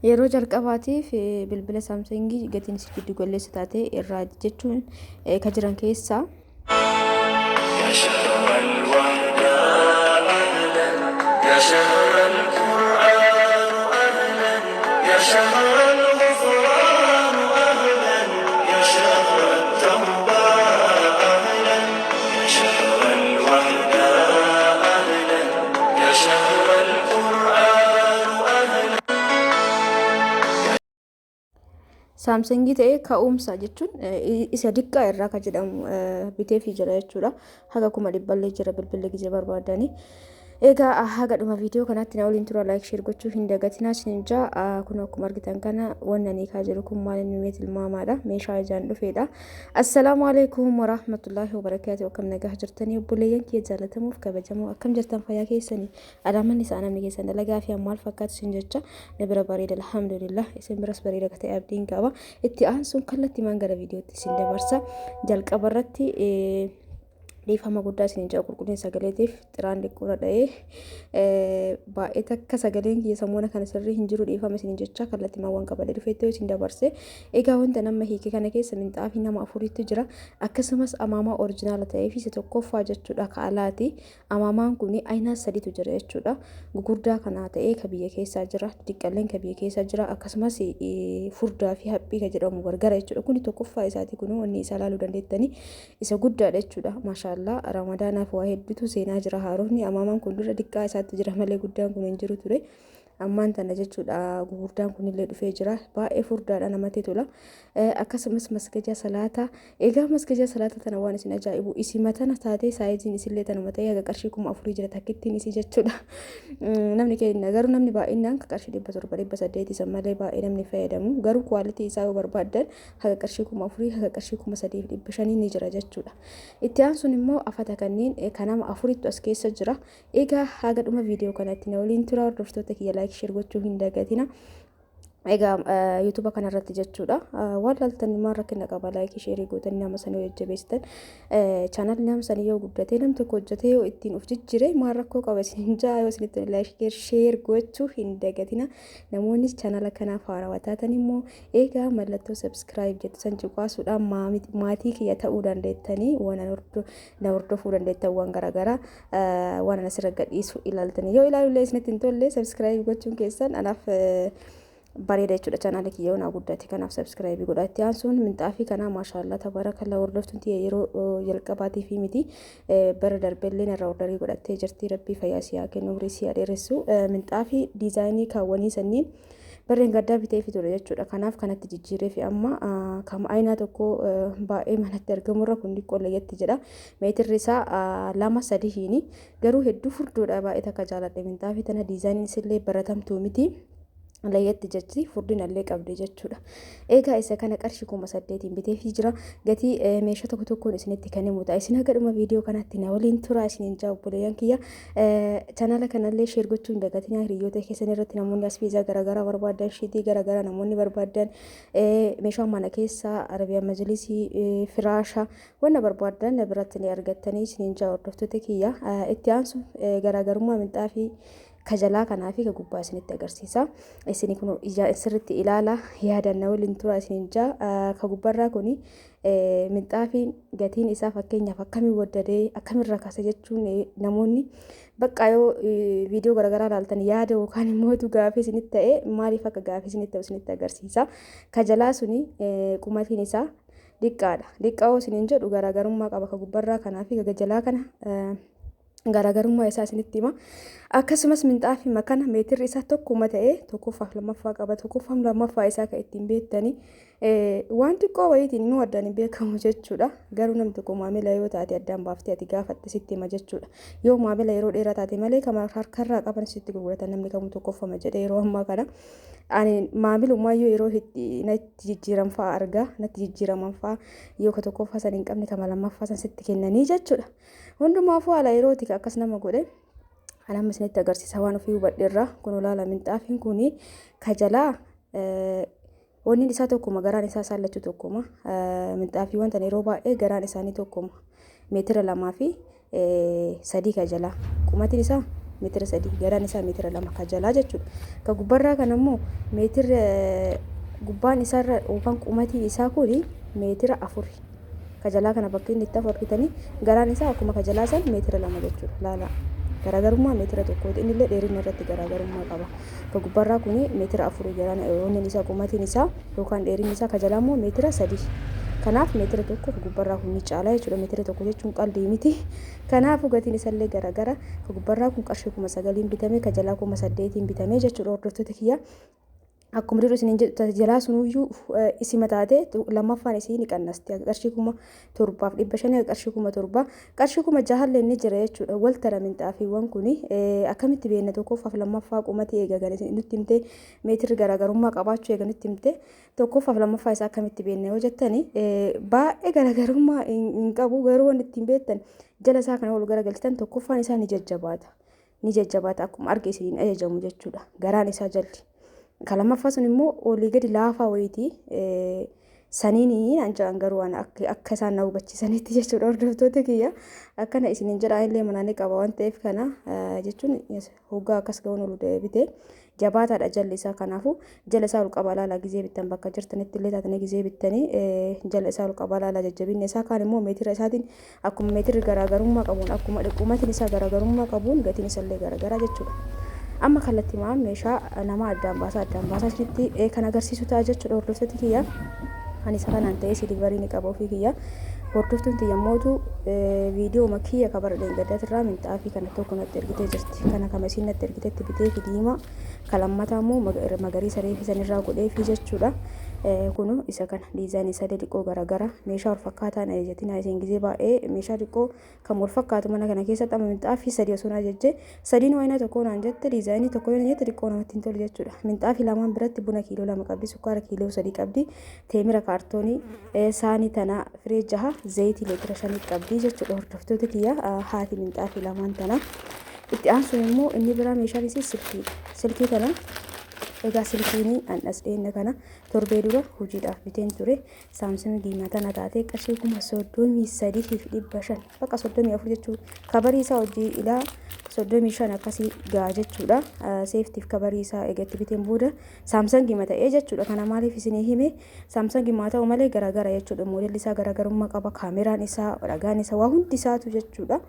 Yeroo jalqabaatiif bilbila Saamsangii gatiin isii giddu galeessa taate irraa jechuun ka jiran keessaa. يا شهر الوحدة أهلا، يا شهر القرآن أهلا، يا شهر الغفران أهلا، يا شهر التوبة أهلا، يا شهر الوحدة أهلا، يا شهر القرآن أهلا. Saamsangii ta'ee ka'umsa jechuun isa diqqaa irraa ka jedhamu biteefii jira jechuudha. Haga 100,000llee jira bilbilli gizee barbaadani. Egaa haga dhuma viidiyoo kanaatti na waliin tura, like, share gochuu hin dagatinaa isin jaa. Kun akkuma argitan kana wanna ni kaa jiru kun maal inni mee tilmaamaadha. Meeshaa ijaan dhufeedha. Assalaamu alaikum warahmatullaahi wabarakaatuh. Akkam nagaa jirtanii, obboleeyyan kiyya jaallatamuuf kabajamoo? Akkam jirtan, fayyaa keessanii? Alaamanni isaa namni keessan dalagaa fi maal fakkaatu isin jecha. Na bira bareeda, alhamdulillah. Isin biras bareeda akka ta'e abdiin qaba. Itti aansuun kallattii maan gara viidiyootti isin dabarsa. Jalqaba irratti dhiifama guddaa isin jaa, qulqullina sagaleetiif xiraan xiqqoodha dha'ee baay'ee takka sagaleen kiyya sammuuna kana sirrii hin jiru, dhiifama isin jecha. Kallattii maan waan qabadee dhufeetti isin dabarse. Egaa wanta nama hiike kana keessa minxaafii nama afuriitu jira, akkasumas amaamaa original ta'ee fi isa tokkoffaa jechuudha, ka alaati. Amaamaan kun aynaa sadiitu jira jechuudha. Gugurdaa kanaa ta'ee ka biyya keessaa jira, xixiqqalleen ka biyya keessaa jira, akkasumas furdaa fi haphii ka jedhamu gargara jechuudha. Kuni tokkoffaa isaati. Kun wanni isaa ilaaluu dandeettanii isa guddaadha jechuudha. Maashaallaa, Ramadaanaaf waa hedduutu seenaa jira. Haarofni amaamaan kun dura xiqqaa isaatti jira malee guddaan kun hin jiru ture. Ammaan tana jechuudha gugurdaan kunillee dhufee jira. Baay'ee furdaadha, namatti tola. Akkasumas masgajaa salaataa. Egaa masgajaa salaataa tana waan isin ajaa'ibu isi matana taatee saayiziin isillee tanuma ta'ee haga qarshii 4000 jira takkittiin isii jechuudha. Namni keenya garuu namni baay'inaan qarshii 700, 800 san malee baay'ee namni fayyadamu. Garuu quality isaa yoo barbaaddan haga qarshii 4000, haga qarshii 3500 ni jira jechuudha. Itti aansuun immoo afata kanneen kan nama afurittu as keessa jira. Egaa haga dhuma viidiyoo kanatti na waliin tura, hordoftoota kiyya, like, share gochuu hin dagatina. Egaa YouTube kanarratti jechuudha. Waan laaltan maal rakkina qaba, like, share gootanii nama sanii yoo jajjabeessitan, chaanalli nama sanii yoo guddatee, nam tokko hojjetee yoo ittiin of jijjiire maal rakkoo qaba isin jaa. Yoo isinitti like, share gochuu hin dagatina. Namoonni chaanala kanaaf haarawaa taatan immoo egaa mallattoo subscribe jettu san cuqaasuudhaan maatii kiyya ta'uu dandeettanii, waan na hordofuu dandeettan, waan garaagaraa waan ana asirra gadhiisu ilaaltanii yoo ilaalullee isinitti hin tolle, subscribe gochuun keessan anaaf bareeda jechuudha. Chaanaala kiyya yoo naa guddate, kanaaf subscribe godha. Itti aansuun minxaafii kanaa, maashaallaa tabaarakallaa, hordoftuun tiyya yeroo jalqabaatii fi miti, bara darbellee irraa order godhattee jirti. Rabbii fayyaa siyaa kennu, umurii siyaa dheeressu. Minxaafii diizaayinii kaawwanii sanniin barreen gaddaa bitee fi ture jechuudha. Kanaaf kanatti jijjiiree fi amma kama aynaa tokko baay'ee manatti argamurra kun xiqqoo layyatti jedha. Meetirri isaa 2 3 hiini, garuu hedduu furdoodha. Baay'ee takka jaaladhe minxaafii tana. Diizaayiniin isillee baratamtuu miti. Layyatti jechi furdinallee qabdi jechuudha. Egaa isa kana qarshii 8000n biteefii jira. Gatii meeshaa tokko tokkoon isinitti kan himu ta'a. Isin haga dhuma viidiyoo kanatti na waliin tura isiniin jaa, obboleeyyan kiyya. Chaanala kanallee share gochuu hin dagatinaa hiriyoota keessan irratti. Namoonni asbeezaa garaagaraa barbaadan, sheetii garaagaraa namoonni barbaadan, meeshaa mana keessaa, arabiyaa majlisii, firaasha wanna barbaadan biratti ni argattanii isiniin jaa, hordoftoota kiyya. Itti aansu garaagarummaa minxaafii ka jalaa kanaa fi ka gubbaa isinitti agarsiisa. Isin kun ija sirriitti ilaala, yaadanna waliin tura isiniin jaa. Ka gubbarraa kuni minxaafiin gatiin isaa fakkeenyaaf akkamiin waddadee akkamirra kaase jechuun, namoonni bakka yoo viidiyoo garaagaraa ilaaltan yaada yookaan immoo gaafii isinitti ta'e, maaliif akka gaafii isinitti ta'u isinitti agarsiisa. Ka jalaa suni qumatiin isaa xiqqaadha. Xiqqaa yoo isiniin jedhu garaagarummaa qaba ka gubbarraa kanaa fi ka jalaa kana garaagarummaa isaa isinitti hima. Akkasumas minxaafii makana meetirri isaa tokkuma ta'ee tokkoffaaf lammaffaa qaba. Tokkoffaaf lammaffaa isaa kan ittiin beektanii waan xiqqoo wayiitiin inni addaan hin beekamu jechuudha. Garuu namni tokko maamila yoo taate addaan baaftee ati gaafatte sitti hima jechuudha. Yoo maamila yeroo dheeraa taate malee kama harkarraa qaban sitti gurguratan namni kamuu tokkoffama jedhee yeroo ammaa kana. Ani maamilumaayyuu yeroo itti natti jijjiiran fa'aa argaa, natti jijjiiraman fa'aa, yoo ka tokkoffaa san hin qabne kama lammaffaa san sitti kennanii jechuudha. Hundumaafuu haala yerooti akkas nama godhe. Ani amma isinitti agarsiisa waan ofii hubadheerraa. Kun olaala minxaafiin kun ka jalaa wanni isaa tokkuma, garaan isaa isaan lachuu tokkuma. Minxaafiiwwan tan yeroo baay'ee garaan isaanii tokkuma. Meetira 2 fi 3 ka jalaa. Qumatiin isaa Meetira 3, garaan isaa meetira 2 ka jalaa jechuudha. Ka gubbarraa kana immoo meetira gubbaan isaarra yookaan qumatiin isaa kuni meetira 4. Ka jalaa kana bakka inni itti hafu argitanii, garaan isaa akkuma ka jalaa san meetira 2 jechuudha. Laala, garaagarummaa meetira tokkooti. Innillee dheerina irratti garaagarummaa qaba. Ka gubbarraa kuni meetira 4 garaan onneen isaa, qumatiin isaa yookaan dheerinni isaa, ka jalaa immoo meetira 3. Kanaaf meetira 1 ka gubbarraa kun ni caala jechuudha. Meetira 1 jechuun qaldii miti. Kanaafuu gatiin isallee garaagara. Ka gubbarraa kun qarshii 9,000n bitame, ka jalaa 8,000n bitame jechuudha, hordoftoota kiyya. Akkuma dura isiniin jedhu, jalaa sunuyyuu isima taate lammaffaan isii ni qannasti. Qarshii 7,500, qarshii 7,000, qarshii 6,000llee ni jira jechuudha. Wal tara minxaafiiwwan kuni akkamitti beekna? Tokkoffaaf lammaffaa qumatii eega nutti himte, meetirri garaagarummaa qabaachuu eega nutti himte, tokkoffaaf lammaffaa isaa akkamitti beekna yoo jettani, baay'ee garaagarummaa hin qabu. Garuu wanti ittiin beektan, jala isaa kana ol garagalchitan, tokkoffaan isaa ni jajjabaata. Ni jajjabaata, akkuma arge isiniin ajajamu jechuudha. Garaan isaa jalli. Ka lammaffaa sun immoo olii gadi laafaa wayiiti. Saniin an jedhan garuu waan akka isaan na hubachiisanitti jechuudha, hordoftoota kiyya. Akkana isiniin jedha, illee manaa ni qaba waan ta'eef, kana jechuun hoggaa akkas ga'uun ol deebite jabaataadha jalli isaa. Kanaafuu jala isaa ol qabaa ilaalaa gizee bittan, bakka jirtanitti illee taatanii gizee bittanii jala isaa ol qabaa ilaalaa jajjabinni isaa. Kaan immoo meetira isaatiin, akkuma meetirri garaagarummaa qabuun, akkuma qumatiin isaa garaagarummaa qabuun gatiin isallee garaagaraa jechuudha. Amma kallattii maa meeshaa nama addaan baasaa isinitti kan agarsiisu ta'a jechuudha, hordoftoota kiyya. Ani isa kanaan ta'ee silverii ni qaba ofii kiyya. Hordoftuun tiyyammootu viidiyoo kiyya kabara dheengadaatirraa minxaafii kana tokko natti ergitee jirti. Kana kama isiin natti ergitetti bitee fi diimaa, kalammataa immoo magariisa reefii sanirraa godhee fi jechuudha. Kunu isa kana diizaayinii isaa xixiqqoo garaagara, meeshaa wal fakkaataan ajajatina isin gizee baay'ee. Meeshaa xiqqoo kan wal fakkaatu mana kana keessatti amma minxaafii sadii osoo na ajajje, sadiin wayina tokko naan jette, diizaayinii tokko yoo jette, xiqqoo namatti hin tolu jechuudha. Minxaafii lamaan biratti buna kiiloo 2 qabdi, sukkaara kiiloo 3 qabdi, teemira kaartoonii, saanii tana firee 6, zayitii leetira 5 qabdi jechuudha, hordoftoota kiyya, haati minxaafii lamaan tana. Itti aansuun immoo inni biraa meeshaan isii silkiidha. Silkii tana egaa, silkiin an as dheenna kana torbee dura hojiidhaaf biteen ture. Samsung diimaa tana taatee qarshii 33,500, bakka 34 jechuu, coverii isaa hojii ilaa 35 akkasii ga'a jechuudha. Seeftiif coverii isaa eegatti biteen booda Samsungii ta'ee jechuudha. Kana maaliif isinii hime? Samsungii maa ta'u malee garaagara jechuudha. Moodelli isaa garaagarummaa qaba. Kaameraan isaa, dhagaan isaa, waa hundi isaatu jechuudha.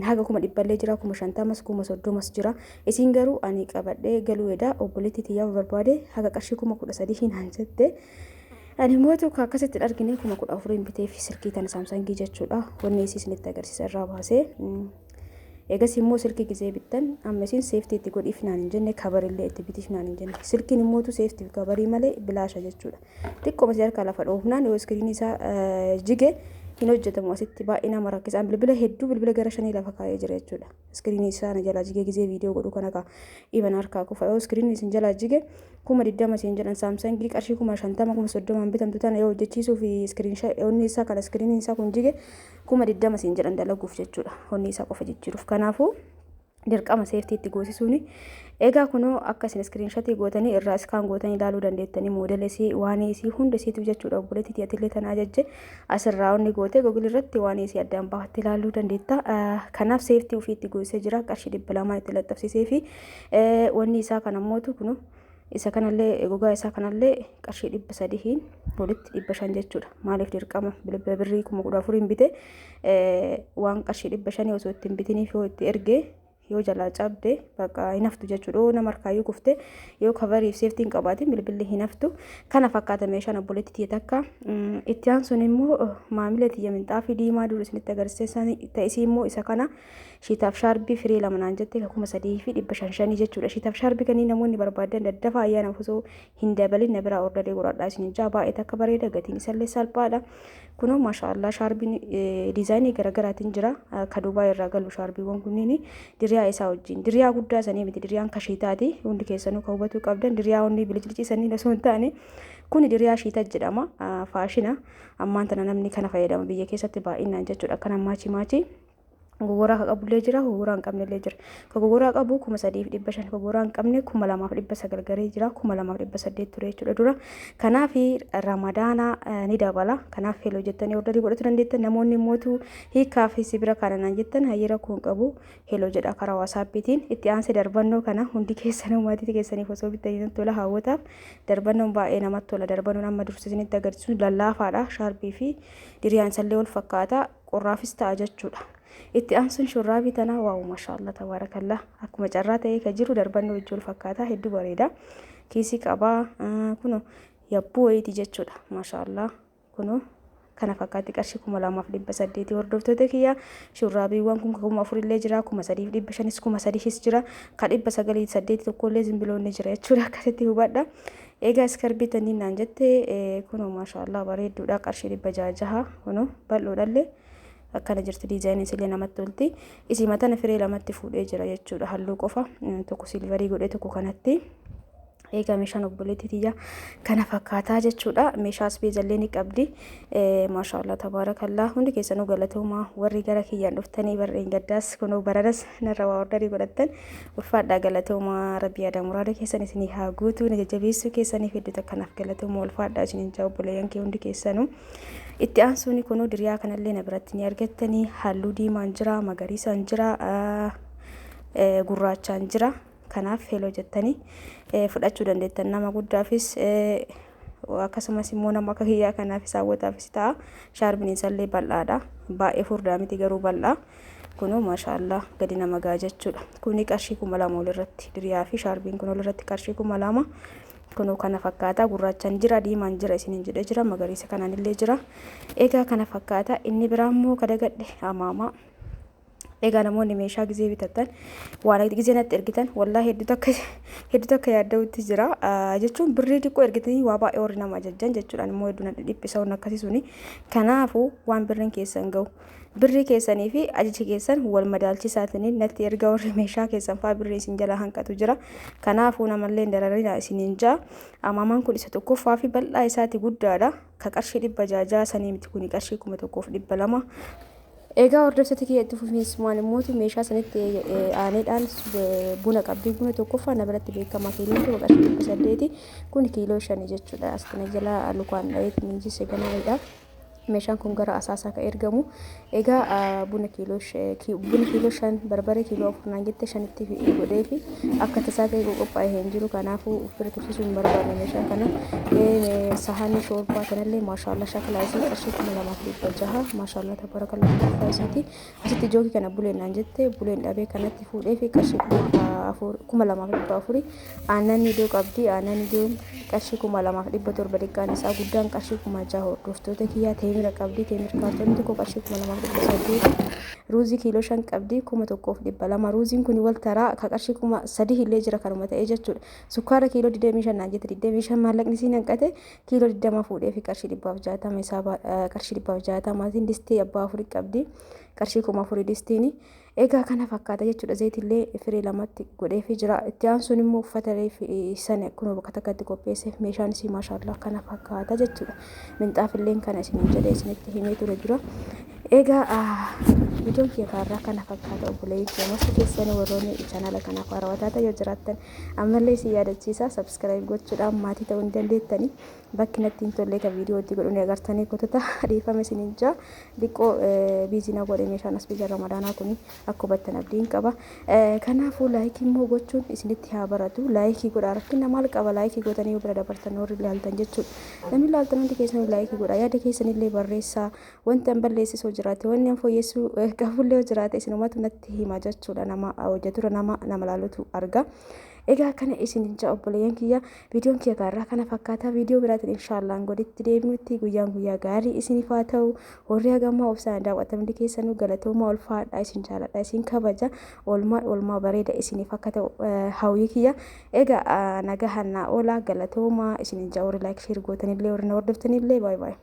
Haga 100,000llee jira, 50,000s, 30,000s jira. Isiin garuu ani qabadhee galuu edaa obboleettii tiyyaaf barbaade haga qarshii 13,000 hin jette. Ani mootu akkasitti argine 14,000 bitee fi silkii tana Samsungii jechuudha. Wanni isii isinitti agarsiisa irraa baasee. Egas immoo silkii gizee bittan, amma isin seeftii itti godhiif naan hin jenne, coverillee itti bitiif naan hin jenne. Silkiin immootu seeftiif coverii malee bilaasha jechuudha. Xiqqooma si harkaa lafa dhoofnaan yoo iskiriinii isaa jige hin hojjetamu, asitti baay'ee nama rakkisa. Bilbila hedduu, bilbila gara shanii lafa kaa'ee jira jechuudha. Iskiriinii isaa na jalaa jige gizee viidiyoo godhu kana kaa iban harkaa kufa. Yoo iskiriinii isin jalaa jige 20,000 isin jedhan. Samsungii qarshii 50,000, 30,000n bitamtu tana yoo hojjechiisuu fi iskiriin onni isaa kana iskiriiniin isaa kun jige 20,000 isin jedhan dalaguuf jechuudha. Onni isaa qofa jijjiiruuf. Kanaafuu dirqama seeftii itti goosisuuni. Egaa kunoo akka isin screenshotii gootanii irraa scan gootanii ilaaluu dandeettanii, moodela isii, waan isii hunda isiitu jechuudha. Obboleettii atillee tana ajajje asirraa onni goote Google irratti waan isii addaan baafattee ilaaluu dandeetta. Kanaaf seeftii ofii itti goosisee jira, qarshii 200 itti laxxafsiisee fi wanni isaa kana mootu kunoo isa kanallee, gogaa isaa kanallee qarshii 300n, walitti 500 jechuudha. Maaliif dirqama bilbila birrii 14,000n bite waan qarshii 500 osoo ittiin bitiniif yoo itti ergee yoo jalaa cabde bakka hin haftu jechuudha. Yoo nama harkaayyuu kufte, yoo coveriif seeftiin qabaatin bilbilli hin haftu. Kana fakkaata meeshaan obboleetti tiyya takka. Itti aansuun immoo maamila tiyya minxaafii diimaa dur isinitti agarsiisan ta'isii immoo isa kana shiitaaf shaarbii firee 2 naan jette, 3,500 jechuudha. Shiitaaf shaarbii kanneen namoonni barbaadan daddafa ayyaana osoo hin dabalin na biraa orderii godhadhaa isin jaa. Baay'ee takka bareeda, gatiin isallee salphaadha. Kunoo maashaallah, shaarbiin diizaayinii garaagaraatiin jira. Ka Dubaay irraa galu shaarbiiwwan kunniin diriyaa isaa wajjin. Diriyaa guddaa sanii miti, diriyaan kashiitaati. Hundi keessanuu kan hubatuu qabdan, diriyaa hundi biliclicii sanii osoo hin taane kuni diriyaa shiita jedhama. Faashina ammaan tana namni kana fayyadama biyya keessatti baay'inaan jechuudha. Akkana maachii maachii. Gogoraa ka qabullee jira, gogoraa hin qabnellee jira. Ka gogoraa qabu 3500, ka gogoraa hin qabne 2900 garee jira, 2800 ture jechuudha dura. Kanaaf Ramadaana ni dabala. Kanaaf heloo jettanii ordarii godhachuu dandeettan. Namoonni mootu hiikaa fi sibira kana naan jettan hayyee rakkoo hin qabu, heloo jedha karaa WhatsAppiitiin. Itti aansee darbannoo kana hundi keessanuu maatii keessaniif osoo bittanii natti tola hawwataaf. Darbannoon baay'ee namatti tola. Darbannoon amma dursa isinitti agarsiisu lallaafaadha. Shaarbii fi diriyaan isallee wal fakkaata. Qorraafis ta'a jechuudha. Itti aansuun shurraabii tanaa waaw maashaallah tabaarakallah, akkuma carraa ta'ee kan jiru darbannoo wajjin wal fakkaata, hedduu bareeda. Kiisii qabaa, kunoo yabbuu wayiiti jechuudha, maashaallah, kunoo kana fakkaatti qarshii 2800. Hordoftoota kiyya, shurraabiiwwan kun 4000 illee jira, 3500s, 3000s jira, ka 908 tokkollee zimbiloonni jira jechuudha, akkasitti hubadha. Egaa iskarbii taniin naan jette, kunoo maashaallah bareedduudha, qarshii 600, kunoo bal'oodhallee akkana jirti, diizaayiniin illee namatti tolti. Isii matana firee lamatti fuudhee jira jechuudha, halluu qofa tokko silvarii godhee tokko kanatti. Egaa meeshaan obboleettii tiyya kana fakkaataa jechuudha. Meeshaa asbeezallee ni qabdi. Maashaallah tabaarakallaa, hundi keessanuu galatoomaa, warri gara kiyyaan dhuftanii barreen gaddaas kunoo baranas narra waa ordarii godhattan, ulfaadhaa, galatoomaa. Rabbi yaada muraada keessan isinii haa guutuu. Na jajjabeessuu keessaniif hedduu takkanaaf galatoomaa, ulfaadhaa isiniin jaa obboleeyyan kee hundi keessanuu. Itti aansuun kunoo diriyaa kanallee na biratti ni argattanii, halluu diimaan jira, magariisaan jira, gurraachaan jira. Kanaaf heloo jettanii fudhachuu dandeettan, nama guddaafis akkasumas immoo nama akka kiyyaa kanaafis hawwataafis ta'a. Shaarbiin isallee bal'aadha. Baay'ee furdaa miti garuu bal'aa. Kunoo maashaallah gadi nama gaa jechuudha. Kuni qarshii 2000 olirratti, diriyaa fi shaarbiin kun olirratti qarshii 2000. Kunoo kana fakkaata, gurraachaan jira, diimaan jira isiniin jedhee jira, magariisa kanaan illee jira. Egaa kana fakkaata, inni biraa immoo kadagadhe amaamaa. Egaa namoonni meeshaa gizee bitattan waan gizee natti ergitan wallaahi hedduu takka yaadda'utti jira jechuun, birrii xiqqoo ergitanii waa baay'ee warri nama ajajjan jechuudhaan immoo hedduu na dhiphisa waan akkasii suni. Kanaafuu waan birriin keessan ga'u, birrii keessanii fi ajaja keessan wal madaalchisaatanii natti erga, warri meeshaa keessan fa'aa birrii isin jalaa hanqatu jira. Kanaafuu namallee hin dararina isiniin jaa. Amaamaan kun isa tokkoffaa fi bal'aa isaati guddaadha. Ka qarshii 600 sanii miti, kuni qarshii 1200. Egaa hordoftoota kiyya, itti fufiinsumaan immoo meeshaa sanitti aaneedhaan buna qabdi. Buna tokkoffaa na biratti beekamaa kiiloo tokko qarshii 800, kun kiiloo 5 jechuudha. As kana jala lukaan dhaheetti miinjise ganaadha. Meeshaan kun gara Asaasaa kan ergamu. Egaa buna kiiloo 5, barbaree kiiloo 4 naan jette, shanitti godhee fi akka tasaa ta'e qophaa'ee hin jiru. Kanaafuu of bira tursiisuu hin barbaanne meeshaa kana. Sahaanii shoorbaa kanallee maashaallah shakalaa isii qarshii 2600, maashaallah tabarakallah tokkoffaa isiiti. Asitti jookii kana buleen naan jette, buleen dhabee kanatti fuudhee fi qarshii 2400. Aannan iddoo qabdi, aannan iddoo qarshii 2700 xiqqaan isaa, guddaan qarshii 6000. Hordoftoota kiyyaa, teemira qabdi, teemira kaartoonii tokko qarshii 2800. Ruuzii kiiloo 5 qabdi, 1200. Ruuziin kun wal taraa ka qarshii 3000 illee jira, kanuma ta'ee jechuudha. Sukkaara kiiloo 25 naan jette, 25 maallaqni siin hanqate, kiiloo 20 fuudhee fi qarshii 160 isaa, qarshii 160tiin. Distii abbaa afurii qabdi, qarshii 4000 distiini. Egaa kana fakkaata jechuudha. Zayitillee firee lamatti godheefii jira. Itti aansuun immoo uffata sana kunoo bakka takkatti qopheesseef, meeshaan isii maashaallah kana fakkaata jechuudha. Minxaafilleen kana isiniin jedhee isinitti himee ture dura. Egaa viidiyoon kiyya kaarraa kana fakkaata, obboleeyyiin kiyya marti keessanii. Warroonni chaanaala kanaaf haarawaa taatan yoo jiraattan ammallee isin yaadachiisa, subscribe gochuudhaan maatii ta'uu hin dandeettanii. Bakki natti hin tolle ka viidiyoo itti godhu ni agartanii kutata, dhiifame isiniin jaa, xiqqoo busy na godhe. Meeshaan as bija Ramadaanaa kun akka hubattan abdiin qaba. Kanaafuu like immoo gochuun isinitti haa baratu, like godhaa. Rakkina maal qaba like gootanii yoo bira dabartan? Warri ilaaltan jechuudha. Namni ilaaltan hundi keessan like godhaa, yaada keessanillee barreessaa. Wanti an balleessisoo jiraate, wanni an fooyyessuu qabullee yoo jiraate isinumatu natti hima jechuudha. Nama hojjetura nama laalutu arga. Egaa kana isin jaa obboleeyyan kiyya, viidiyoon kiyya gaarraa kana fakkaata. Viidiyoo biraatiin inshaallaan goditti deebinutti guyyaan guyyaa gaarii isiniif haa ta'u. Warri hagammaa obsaan daawwatan hundi keessanuu galatoomaa, ulfaadha, isin jaaladha, isin kabaja. Oolmaa oolmaa bareeda isiniif akka ta'u hawwii kiyya. Egaa nagaa hannaa oola, galatoomaa isin jaa, warri like share gootanillee, warri na hordoftanillee, baay'ee baay'ee.